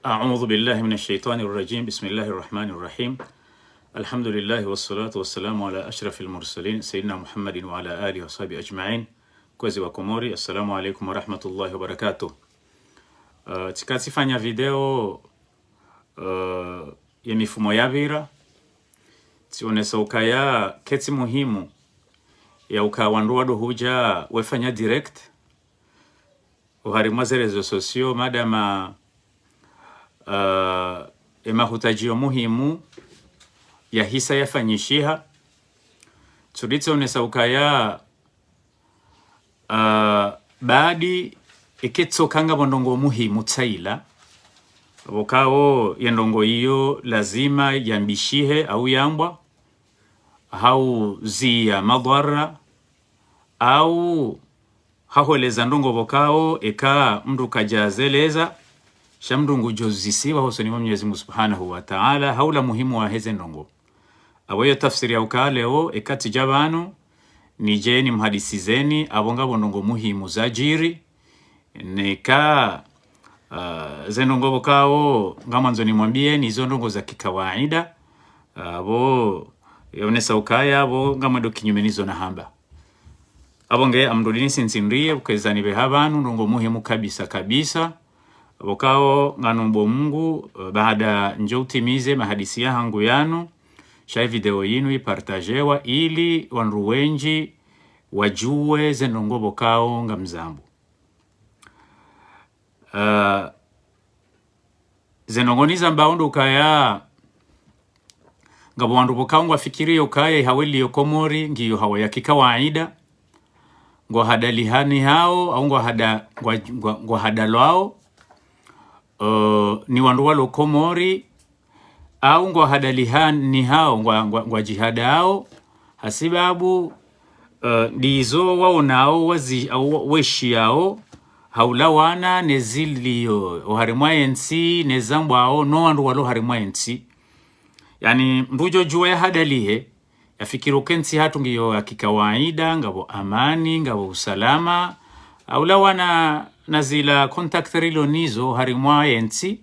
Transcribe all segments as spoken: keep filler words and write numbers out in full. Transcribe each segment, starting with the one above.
أعوذ بالله من الشيطان الرجيم. بسم الله الرحمن الرحيم. الحمد لله والصلاة والسلام على أشرف المرسلين سيدنا محمد وعلى آله وصحبه أجمعين. Kwezi wa Komori, assalamu alaikum warahmatullahi wabarakatuh. Uh, tsika tsifanya video, uh, ya mifumo ya pvira, tsionesa ukaya ketsi muhimu ya uka wandru wado huja wefanya direct oharimwa ze réseaux sociaux, madama, uh, emahutajiyo muhimu yahisa yafanyishiha. Tsudi tsionesa ukaya, uh, baadi eke tsoka ngapvo ndrongo muhimu tsaila, pvokao ye ndrongo iyo lazima yambishihe au yambwa, hau ziya madhwara, au hahweleza ndrongo pvokao eka mndru kajazeleza, sha mndru ngujozisiwa hosoni mwa Mwenyezi Mungu Subhanahu wa Ta'ala, haula muhimu waheze ndrongo. Apvo iyo tafsiri ya uka leo, eka tsija pvanu, nije nimhadisizeni, apvo ngapvo ndrongo muhimu zajiri, neka, uh, ze ndrongo pvokao ngamwandzo nimwambiyeni, izo ndrongo za kikawaida, apvo yaonesa ukaya apvo ngamwendo kinyume nizo nahamba. Apvo nge amrudi nisintsindiye, ukezani pveha pvanu, ndrongo muhimu kabisa kabisa. Pvokao nganumbo Mungu, eh, baada njo utimize mahadisi yahangu yanu, sha i video yinu ipartajewa ili wandru wenji wajuwe ze ndrongo pvokao ngamzambo. Eh, ze ndrongo nizambao ndo ukaya, ngapvo wandru pvokao ngwafikiriyo ukaya ihawa iliyo Komori ngiyo hawa ya kikawaida, ngwahadalihani hao, au ngwahada-, ngwa-, ngwa-, ngwahadalwao, eh, ni wandru walo Komori, au ngwahadalihani hao, ngwa-, ngwa-, ngwajihadao, hasibabu, eh, ndizo waonao wazi-, au wa-, weshiyao, haulawana neziliyo oharimwa entsi, nezambwao no wandru walo harimwa entsi. Yaani, mndru ujo juwa yahadalihe, yafikiri uka entsi hatru ngiyo ya kikawaida, ngapvo amani, ngapvo usalama, haulawana na zila contact rilo nizo harimwa entsi,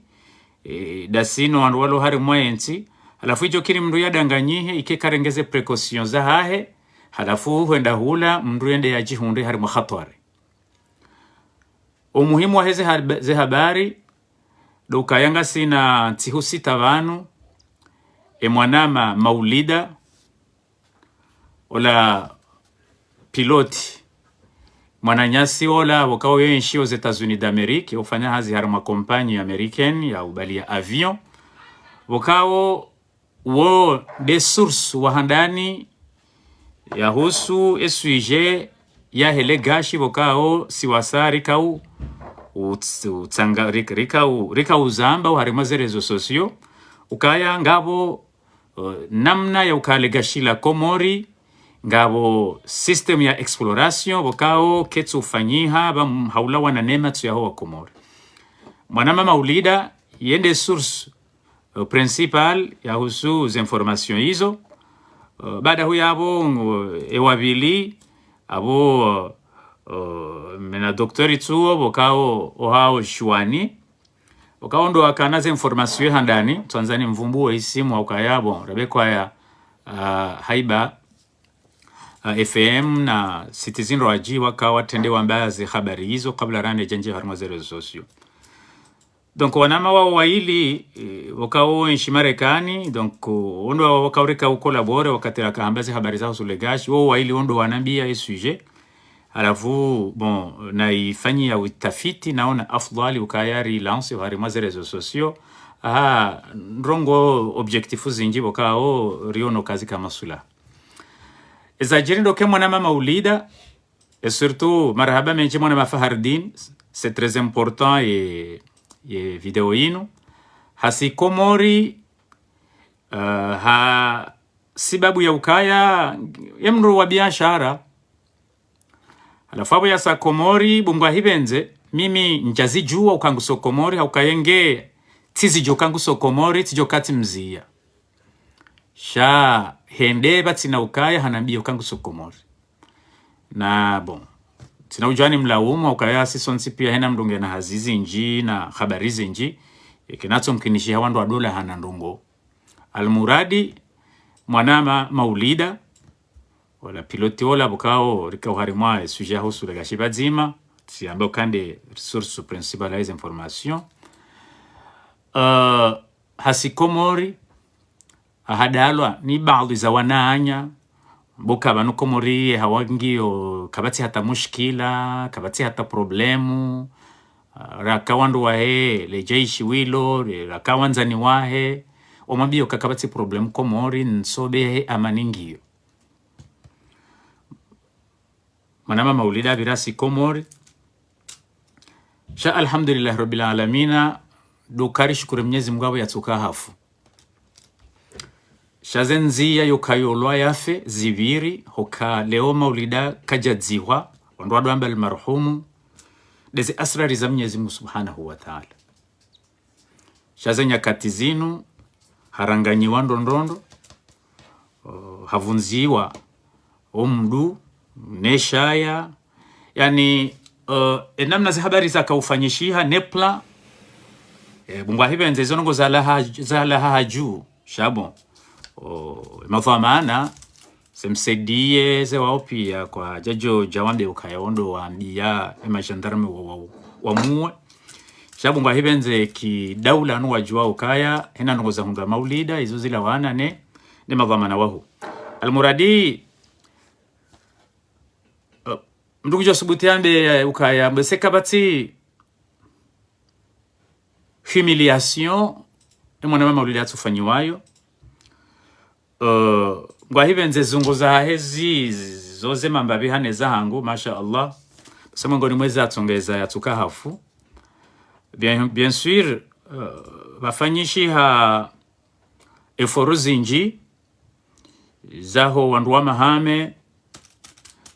e, dasino wandru walo harimwa entsi, halafu ijo kiri mndru yadanganyihe, ike karenge ze précautions zahahe, halafu hwenda hula, mndru yende yajihundre harimwa hatwari. Umuhimu waheze hab-, ze habari, ndo ukaya ngasina ntsihu sita pvanu, e mwanama Maulida, ola pilote, mwananyasi ola, pvokao yenshi aux États-Unis d'Amérique, ufanya hazi harimwa compagnie américaine ya ubaliya avion, pvokao wo nde source wa handani yahusu e sujet yahe le gashi, pvokao si wasa rikau uts-, utsanga-, rik-, rikau, rikau zamba oharimwa ze réseaux sociaux, ukaya ngapvo, eh, namna ya uka le gashi la Komori, ngapvo système ya exploration, pvokao ketsu ufanyiha, pva m-, haulawana nema tsu yaho wa Komori. Mwanama Maulida, ye nde source, eh, principale yahusu ze informations izo. Eh, baada huyapvo, ngo, ewa pvili, apvo, eh, mena docteur Itsuo, pvokao ohao Shuani, pvokao ndo wakana ze informations ye handani, twandzani mvumbuo isimu wa ukaya, bon, rabekwaya, ah, Haiba, ah, F M na site zindru waji waka watrende wamba ze habari izo kabla rande janje harimwa ze réseaux sociaux. Donc, wanama wao waili, eh, waka wo enshi Marekani, donc, o, ondo waka urika ukolabore, wakati raka hamba ze habari zahusu le gashi, wo waili ondo wanambia e sujet. Halafu, bon, naifanyiya utafiti, naona afdhwali ukaya ri lance harimwa ze réseaux sociaux. Aha, ndrongo objectif zinji pvokao riono kazi kamasula. Ezajiri ndo ke mwanama Maulida, et surtout, marahaba menji mwanama Fahardine, c'est très important ye, ye video yinu. Hasi Komori, eh, ha sibabu ya ukaya, ye mndru wa biashara. Halafu apvo yasa Komori, bungwa hipvendze, mimi njazijuwa uka nguso Komori, ha ukaya nge, tsizijo uka nguso Komori, tsijo katsi mziya. Sha hende pvatsina ukaya hanambia uka nguso Komori. Na bon, tsina ujuwa nimlaumu, ukaya si sontsi pia hena mndru ngena hazi zinji na habari zinji. Eke natso mkinishiha wandru wa dola hana ndrongo. Almuradi, mwanama Maulida, wala pilote wola pvokao rika uhari mwa sujet yahusu le gashi pvadzima, tsi ambe ukande source principale ya hizi informations. Euh, hasi Komori, ahadalwa ni baadhwi za wananya, pvoka pvanu Komori ye hawangiyo kapvatsi hata mushkila, kapvatsi hata problemu, ah, raka wandru wahe, le jeshi wilo, le raka wandzani wahe, omwambiyo ka kapvatsi problemu Komori, ntsobe he amani ngiyo. Mwanama Maulida apvira hasi Komori. Sha alhamdulillahi rabbil alamina, ndo ukari shukuru Mwenyezi Mungu apvo yatsuka hafu. Sha ze ndziya yoka yolwa yafe zipviri, hoka leo Maulida kajadzihwa, wandru wadwamba almarhumu, ndeze asrari za Mwenyezi Mungu Subhanahu wa Ta'ala. Sha ze nyakati zinu, haranganyiwa ndrondrondro, o, havundziwa omdru, ne shaya, yani, o, enamna ze habari zaka ufanyishiha, ne plan, e, pvo ngwahipvendze zo ndrongo zalaha, zalaha hadju, sha bon. O, emadhwamana, ze msaidiye, ze wao piya kwadjadjo dja wambe ukaya wo ndo wambiya, ema gendarme wa, wa, wamuwe. Sha pvo ngwahipvendze ki daula nu wadjuwa ukaya, hena ndrongo za hundra Maulida, izo zilawana ne, ne madhwamana wahu. Almuradi, eh, mdru kudjo subuti yambe, eh, ukaya, mbe se kapvatsi humiliation, e mwanama Maulida atsufanyiwayo. Eh, ngwahipvendze zungu zahahe zi, zo ze mambapvi hane zahangu, masha Allah. Pvasa mwengoni mwezi atsongeza yatsuka hafu. Bien, bien sûr, eh, pvafanyishiha eforo zindji, zaho wandru wa mahame,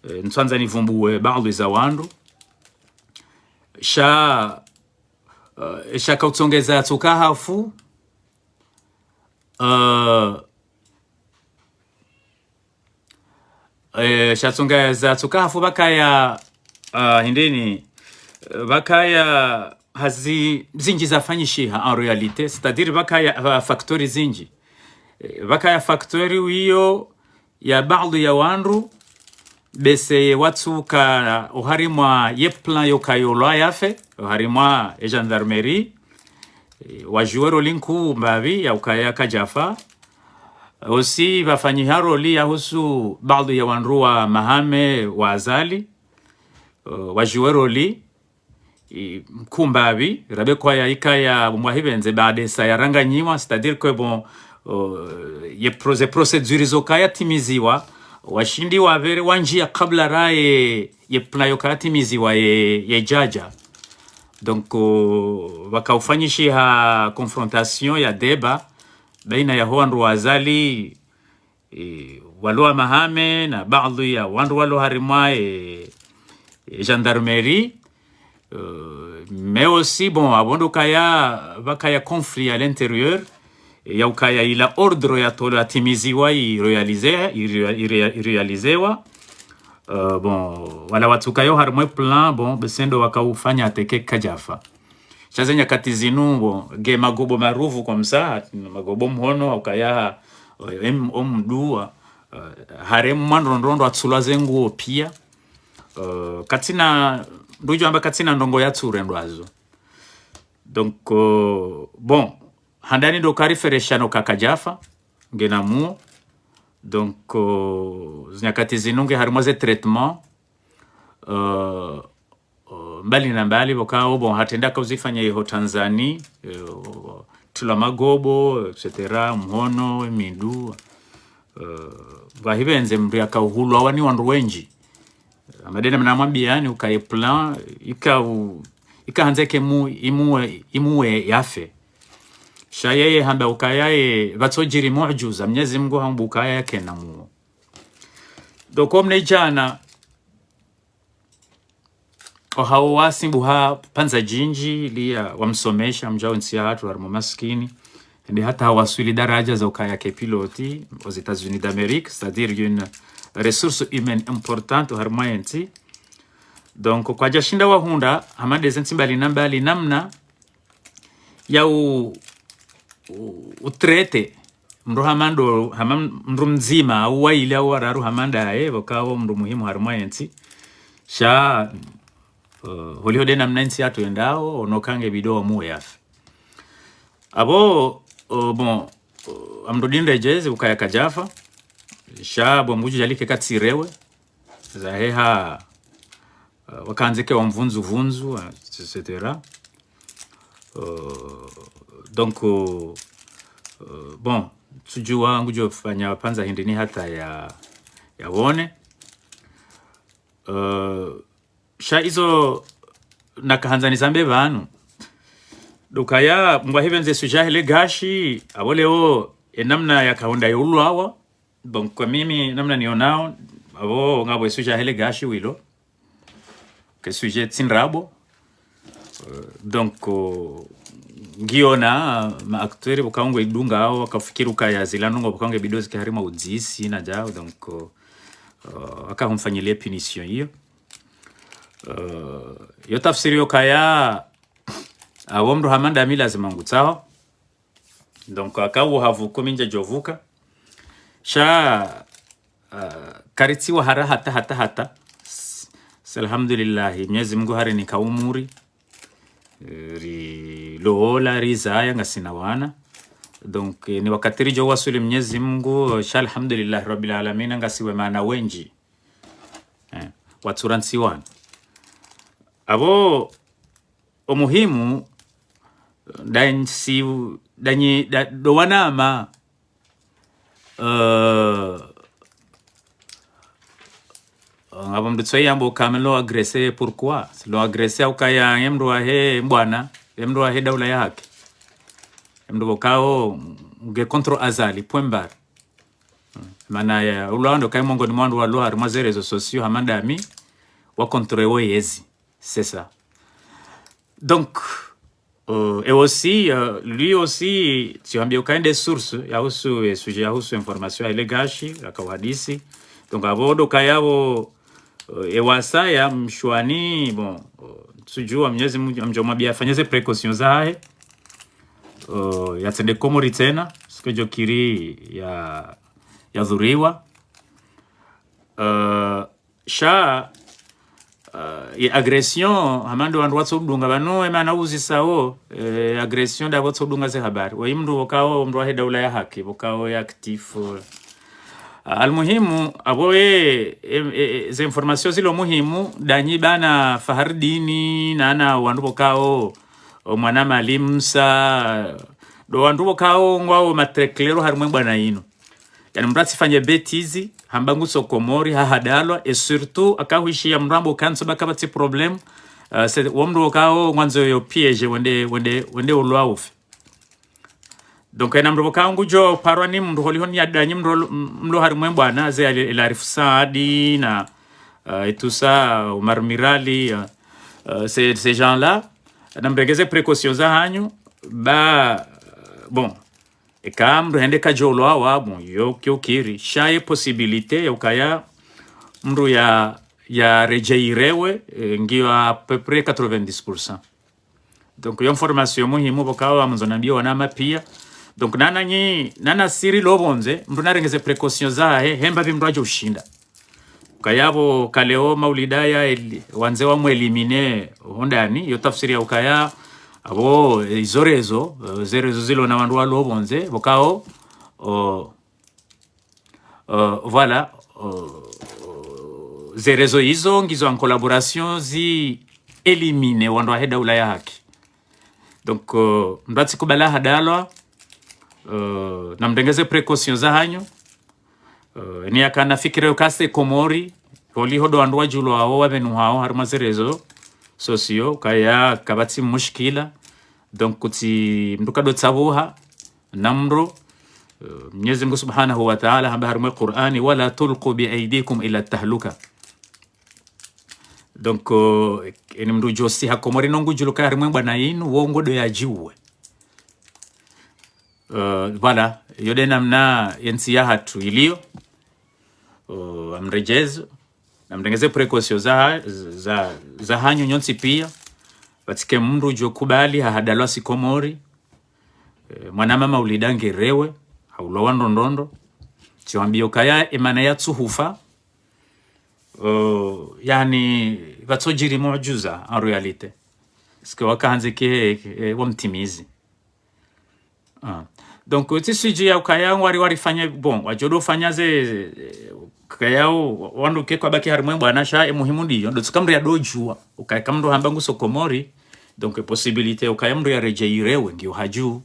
eh, ntswandza nivumbuwe baadhwi za wandru. Sha, eh, sha kautsongeza yatsuka hafu, eh, eh, sha tsongeza yatsuka hafu pvakaya, ah, hindrini, eh, pvakaya hazi zindji zafanyishiha en réalité, c'est-à-dire pvakaya, ah, facteur zindji. Eh, pvakaya facteur wiyo ya baadhwi ya wandru, bese ye watsuka oharimwa ye plan yoka yolwa yafe, oharimwa e gendarmerie, eh, wadjuwe rôle nkuu mbapvi ya ukaya kadjafa. Aussi, pvafanyiha rôle yahusu baadhwi ya wandru wa mahame wa Azali, eh, wadjuwe rôle, i, nkuu mbapvi, rabe kwaya ikaya pvo ngwahipvendze baada sa yaranganyiwa, c'est-à-dire que bon, euh, ye pro-, ze procédure zoka yatimiziwa, washindi wapvere wandjiya kabla raye, ye plan yoka yatimiziwa ye, yedjadja. Donc, euh, pvaka ufanyishiha confrontation ya débat, baina yaho wandru wa Azali, e, walo wa mahame na baadhwi ya wandru walo harimwa, e, e, gendarmerie, euh, mais aussi, bon, apvo ndo kaya, pvakaya conflit à l'intérieur, e, ya ukaya ila ordre yatolwa yatimiziwa, i réalisé, i ré-, i ré-, i réaliséwa. Euh, bon, wala watsukayo harimwa e plan, bon, bese ndo waka ufanya ateke kadjafa. Sha ze nyakati zinu, bon, nge magobo maruvu comme ça, magobo mhono, ukaya, em-, omdru, eh, haremwa ndrondrondro atsulwa ze nguo piya. Eh, katsina, ndudjo amba katsina ndrongo yatsurendwazo. Donc, eh, bon, handani ndo kariferesha no ka kadjafa, ngena muo. Donc, eh, ze nyakati zinu nge harimwa ze traitement, eh, eh, mbali na mbali, pvokao, bon, hatrenda kauzifanya iho Tanzanie, eh, tula magobo, et cetera, mhono, mindru, eh, pvahipvendze mndru yakauhulwa wani wandru wendji. Amadena mna mwambiyani ukaye plan, ikau, ikahandze ke mu, imuwe, imuwe yafe. Sha yeye hamba ukayaye, pvatsodjiri mu'djuza, Mwenyezi Mungu hamba ukaya yakena muo. Donc, omne djana, ohao wasimbuha pvandza djindji, liya wamsomesha, mdjao ntsi yahatru, harimwa maskini. Ende hata hawaswili daradja za ukaya ke piloti, aux États-Unis d'Amérique, c'est-à-dire une ressource humaine importante, harimwa yentsi. Donc, kwadjashinda wahundra, hama ndeze ntsi mbali na mbali namna, ya u, u, utraité mndru hama ndo, hama mndru mdzima, au waili au wararu hama ndaye, pvokao mndru muhimu harimwa yentsi. Sha, eh, holiho nde namna yentsi yatru yendao, ono kange bidi wamuwe yafe. Apvo, eh, bon, eh, amndru dindrejezi ukaya kadjafa. Sha, bon, mdru djuu djalike katsirewe. Zaheha, eh, wakandzeke wa mvundzu vundzu, eh, et cetera. Euh, donc, euh, euh, bon, tsudjuwa ngudjo fanya pvandza hindri ni hata ya, ya wone. Euh, sha izo nakahandza nizambe pvanu. Ndo ukaya, ngwahipvendze sujet hele gashi, apvo leo, enamna ya kahunda yolwawa. Donc, kwa mimi, namna nionao, apvo ngapvo esujet hele gashi wilo. Ke sujet tsi ndrabo. Euh, donc, euh, ngiona, ma acteurs, pvokao ngwe idunga ao, wakafikiri ukaya zila ndrongoo pvokao nge bidi zike harimwa udzisi, na djao, donc, euh, euh, wakahumfanyile punition iyo. Euh, yo tafsiri yo kaya, apvo mndru hama ndami lazima ngutsaho. Donc, aka uhavu kumi ndje djovuka. Sha, ah, karitsiwa hara hata, hata, hata. S-, s-, alhamdulillahi, Mnyezi Mngu harinika umuri. Eh, rilola, rizaya, ngasina wana. Donc, eh, ni wakati ridjo waswili Mnyezi Mngu, sha alhamdulillahi Rabbil Alamina, ngasi wema na wendji. Eh, watsurantsiwana. Apvo, omuhimu, ndanyi, ndanyi, nda, ndo wanama, euh, ngapvo mndru tsoyi yamba ukaya mi lo agresser, pourquoi? Si lo agresser ukaya ye mndru wahe mbwana, ye mndru wahe daula ya haki. Ye mndru pvokao nge contre Azali, point barre. Mana ya, ulwa ndo kayi mongoni mwa wandru walo harimwa ze réseaux sociaux hama ndami, wa contre wo yezi. C'est ça. Donc, euh, et aussi, euh, lui aussi, tu as bien quand des sources, yahusu, eh, sujet, yahusu information, hele gashi, akawahadisi. Donc, apvo ndo kaya apvo, euh, ewasaya, mshwani, bon, euh, tsudjuwa Mnyezi Mngu, amdjo mwambia afanye ze précautions zahe, euh, yatsende Komori tsena, parce que djo kiri ya, yadhuriwa. Euh, sha, euh, ye agression, hama ndo wandru watso udunga pvanu, emana uzisao, eh, agression ndapvo tso udunga ze habari. Woyi mndru pvokao, mndru wahe daula ya haki, pvokao ye actif, eh. Ah, almuhimu, apvo ye, e, e, e, ze information zilo muhimu, ndanyi bana Fahardini, nana wandru pvokao, o mwana Malimsa, ndo wandru pvokao ngwao ma très clairs harimwe mbwana inu. Yaani mndru atsifanye bêtise, hamba ngutso Komori, hahadalwa, et surtout, akahwishiya mndru amba ukaya ntsu ba kapvatsi problème, euh, c'est, wo mndru pvokao ngwandzo yo piège, wende, wende, wende ulwa ufe. Donc, ena mndru pvokao ngudjo parwa ni mndru holiho ni yadanyi mndru lo, m-, mlo harimwe mbwana, ze Ali, El Arif Saadi, na, euh, et tout ça, Omar Mirali, euh, euh, ces, ces gens-là, na mrenge ze précautions zahanyu, ba, euh, bon, eka mndru hende kadjo ulwawa, bon, yo, yo kiri. Sha ye possibilité ya ukaya mndru ya, ya redjeyirewe, eh, ngiyo à peu près quatre-vingt-dix pour cent. Donc, yo information muhimu, pvokao wa mwandzo nambiye wanama pia. Donc, nana nyi, nana siri lo pvondze, mndru narenge ze précautions zahe, hemba pvi mndru adjo ushinda. Ukaya apvo kaleo maulida ya eli, wandze wa mwéliminer hondani, yo tafsiri ya ukaya, apvo, eh, izo réseaux, eh, ze réseaux zilo na wandru walo pvondze, pvokao, oh, euh, voilà, euh, ze réseaux izo, ngizo en collaboration zi éliminer wandru wahe daula ya haki. Donc, euh, mndru atsikubali hadalwa, euh, na mrenge ze précautions zahanyu, euh, ni yakana fikira yo kase Komori, holiho ndo wandru wadjulwao wapvenuhao harimwa ze réseaux sociaux, kaya kapvatsi mushkila. Donc, kutsi mndru kado tsabuha, na mndru, euh, Mnyezi Mngu Subhanahu wa Ta'ala, hamba harimwe Qur'ani, ولا تلقوا بأيديكم إلى التهلكة. Donc, euh, eni mndru djosi ha Komori no ngudjulukaya harimwe mbwana inu, wo ngodo yadjiwe. Euh, voilà, yo nde namna yentsi yahatru iliyo. Euh, amredjezo, na mrenge ze précautions za, za, zahanyu nyontsi pia. Pvatsike mndru djo kubali hahadalwa si Komori. Eh, mwanamama Maulida nge Rewe, haulwa wa Ndrondrondro. Tsi wambiyo kaya emana ya tsuhufa. Eh, yaani, pvatsodjiri mujuza, en réalité. Parce que waka handze ke, eh, wamtimizi. Ah. Donc, tsi sujet ya ukaya ngwari warifanye, bon, wadjo do fanya ze, eh, ukaya o, wandru ke kwabaki harimwa e bwana sha, e muhimu ndiyo, ndo tsi ka mndru ya do djuwa, ukaya ka mndru hamba nguso Komori, donc, e possibilité ya ukaya mndru ya redjeyi Rewe, ngiyo hadju.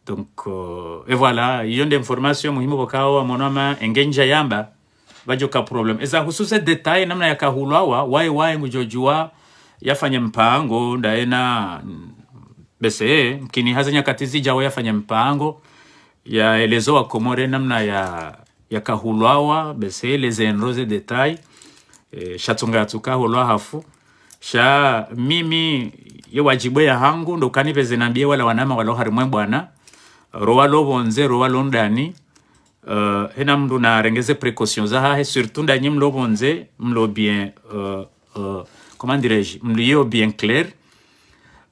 Donc, euh, et voilà, iyo nde information muhimu pvokao wa mwana ma engenja yamba, pvadjo ka problème. Eza husu ze détail namna ya kahulwawa, waye waye ngudjo djuwa, yafanye mpango, ndaye na, mm, bese, mkini haze nyakati zidjao yafanye mpango, ya elezo wa Komori namna ya, ya kahulwawa, bese, eleze ndro ze détail, eh, sha tsunga tsuka holwa hafu. Sha mimi, ye wadjibu ya hangu, ndo kani pveze nambiye wala wanama walo harimwa e bwana, ro walo pvondze, ro walo ndani, euh, hena mndru na renge ze précautions zahahe, surtout ndanyi mlo pvondze, mlo bien, euh, euh, comment dirais-je, mliyo bien clair,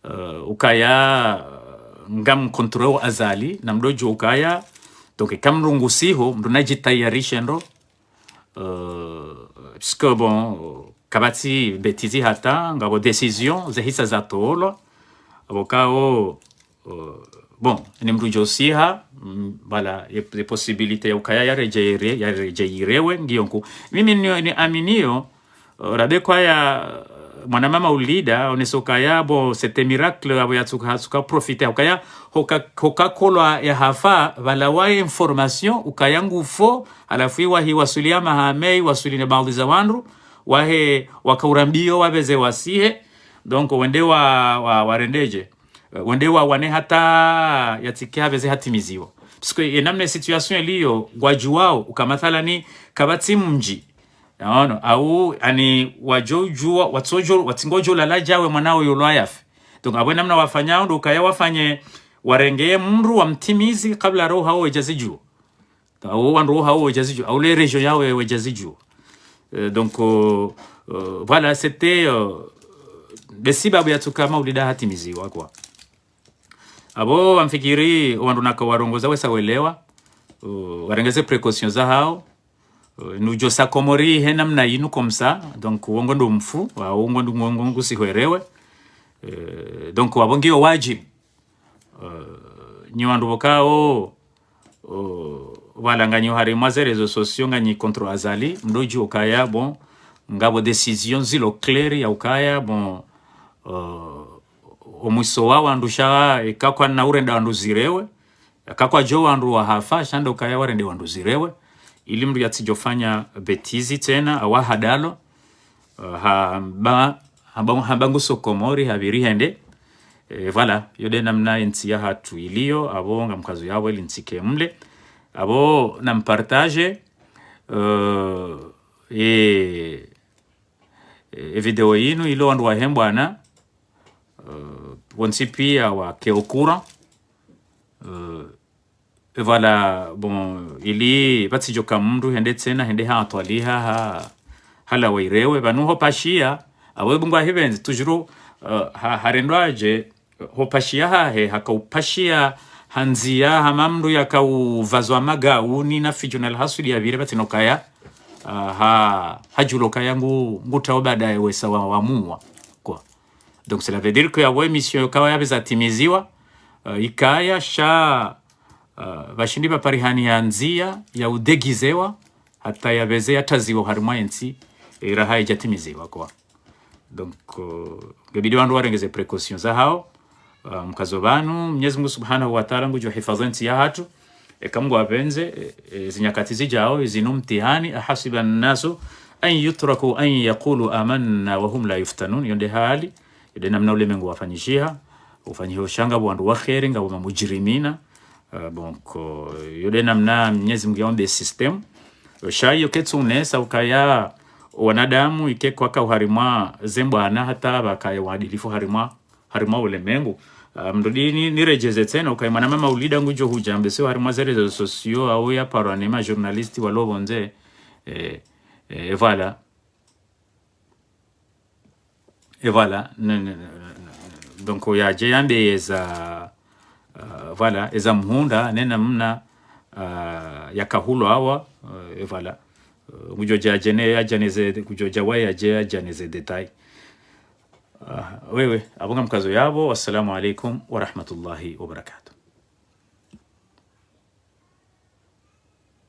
euh, ukaya, euh, ngam contrôle Azali, na mdo djuwa ukaya, donc, ka mndru ngusiho, mndru na djitayarishe ndro, euh, parce que bon, kapvatsi bêtise hata, ngapvo décision, ze hisa za tolwa, apvo kao, euh, bon, ni mndru djo siha, mm, voilà, ye, ye possibilité ya ukaya ya redjeyi Re-, ya redjeyi Rewe, ngiyo nku. Mimi ni, ni aminiyo, euh, rabe kwaya, euh, mwanamama Maulida, oneso kaya, bon, c'était miracle, apvo ya tsuka, tsuka profiter, ukaya, hoka, hoka kolwa ya hafa, pvala wa information, ukaya ngufo, halafu iwahi wasuli ya mahame, iwasuli ne baadhi za wandru, wahe, waka urambiyo, wapveze wasihe, donc, wende wa, wa, warendedje. Eh, wende wa wane hata yatsike hapveze hatimiziwa. Parce que ye namna situation iliyo, ngwadjuwao, uka mathalani, kapvatsi mdji. Yaono, au, ani, wadjo djuwa, watsodjo, watsingodjo lala djawe mwana uyo lwa yafe. Donc, apvo namna wafanyao, ndo ukaya wafanye, warenge mndru wamtimizi kabla roho hao wedja zidjuwa. Au wandru wo hao wedja zidjuwa, au le région yao wedja zidjuwa. Euh, donc, euh, euh, voilà, c'était, euh, nde sibabu ya tsuka Maulida hatimiziwa, quoi. Apvo wamfikiri, wandru naka warongoza wesa welewa, euh, warenge ze précautions zahao, euh, nudjo sa Komori he namna yinu comme ça, donc, wongo ndo mfu, wa wongo ndo ngongo ngusiho Rewe. Euh, donc, wapvo ngiyo wadjibu. Euh, nyi wandru pvokao, euh, pvala nganyi harimwa ze réseaux sociaux nganyi contre Azali, mdo djuwa ukaya, bon, ngapvo décision zilo clair ya ukaya, bon, euh, omwiso wa wandru sha, eka kwana urenda wandru zirewe, eka kwadjo wandru wahafa, sha ndo ukaya warende wandru zirewe, ili mndru yatsidjo fanya bêtise tsena, awa hadalo, euh, hamba, hamba, hamba nguso Komori, hapviri hende. Eh, voilà, yo nde namna entsi yahatru iliyo, apvo ngamkazo yapvo ili ntsike mle. Apvo nampartage, euh, e, e video yinu ilo wandru wahe bwana, euh, wontsi piya wake au courant, euh, Et voilà, bon, ili pvatsidjoka mndru hende tsena, hende hatwaliha, ha, halawa irewe, pvanu ho pashiya, apvo ebungu ahipvendze, toujours, euh, ha, harendwa dje, ho pashiya hahe, haka upashiya, ha ndziya, hama mndru yaka uvazwa magauni na fidjo na lhaswidi yapvire pvatsina ukaya, euh, ha, hadjulo kaya ngu, ngutrao baadaye wesa wa, wamuwa, quoi. Donc, cela veut dire que yapvo émission yo kawa yapveza timiziwa, euh, ikaya sha, euh, pvashindi pvaparihani ya ndziya ya udegizewa, hata yapveze yatraziwa harimwa entsi, e, raha idjatimiziwa, quoi. Donc, euh, ngebidi wandru warenge ze précautions zahao, euh, mkazo pvanu, Mnyezi Mungu Subhanahu wa Ta'ala ngudjo hifadhwi entsi yahatru, eka Mungu apvendze, e, e, zinyakati zidjao, izinu mtihani, أحسب الناس أن يتركوا أن يقولوا آمنا وهم لا يفتنون, yo nde hali, yo nde namna ulemengu wafanyishiha, ufanyiho sha ngapvo wandru wa kheri, ngapvo mamujrimina, euh, donc, euh, yo nde namna Mnyezi Mungu yaumbe système. Euh, sha iyo ketsunesa ukaya wanadamu ike kwaka uharimwa ze mbwana hata pvakaya uadilifu harimwa harimwa ulemengu. Ah, mndru dini, niredjeze tsena, ukaya mwanamama Maulida ngudjo hudja mbese harimwa ze réseaux sociaux, au yaparwa ne ma journalistes walo pvondze, eh, eh, voilà. Et voilà. Ne, ne, ne, ne, ne. Donc, yadje yambe yeza, Voilà, eza mhundra, ne namna, ah, yakahulwa awa, eh, voilà. Eh, ngudjo dja djene, yadja neze, ngudjo dja waye yadje yadja neze détail. Ah, wewe, apvo ngamkazo yapvo, wassalamu alaikum wa rahmatullahi wa barakatuh.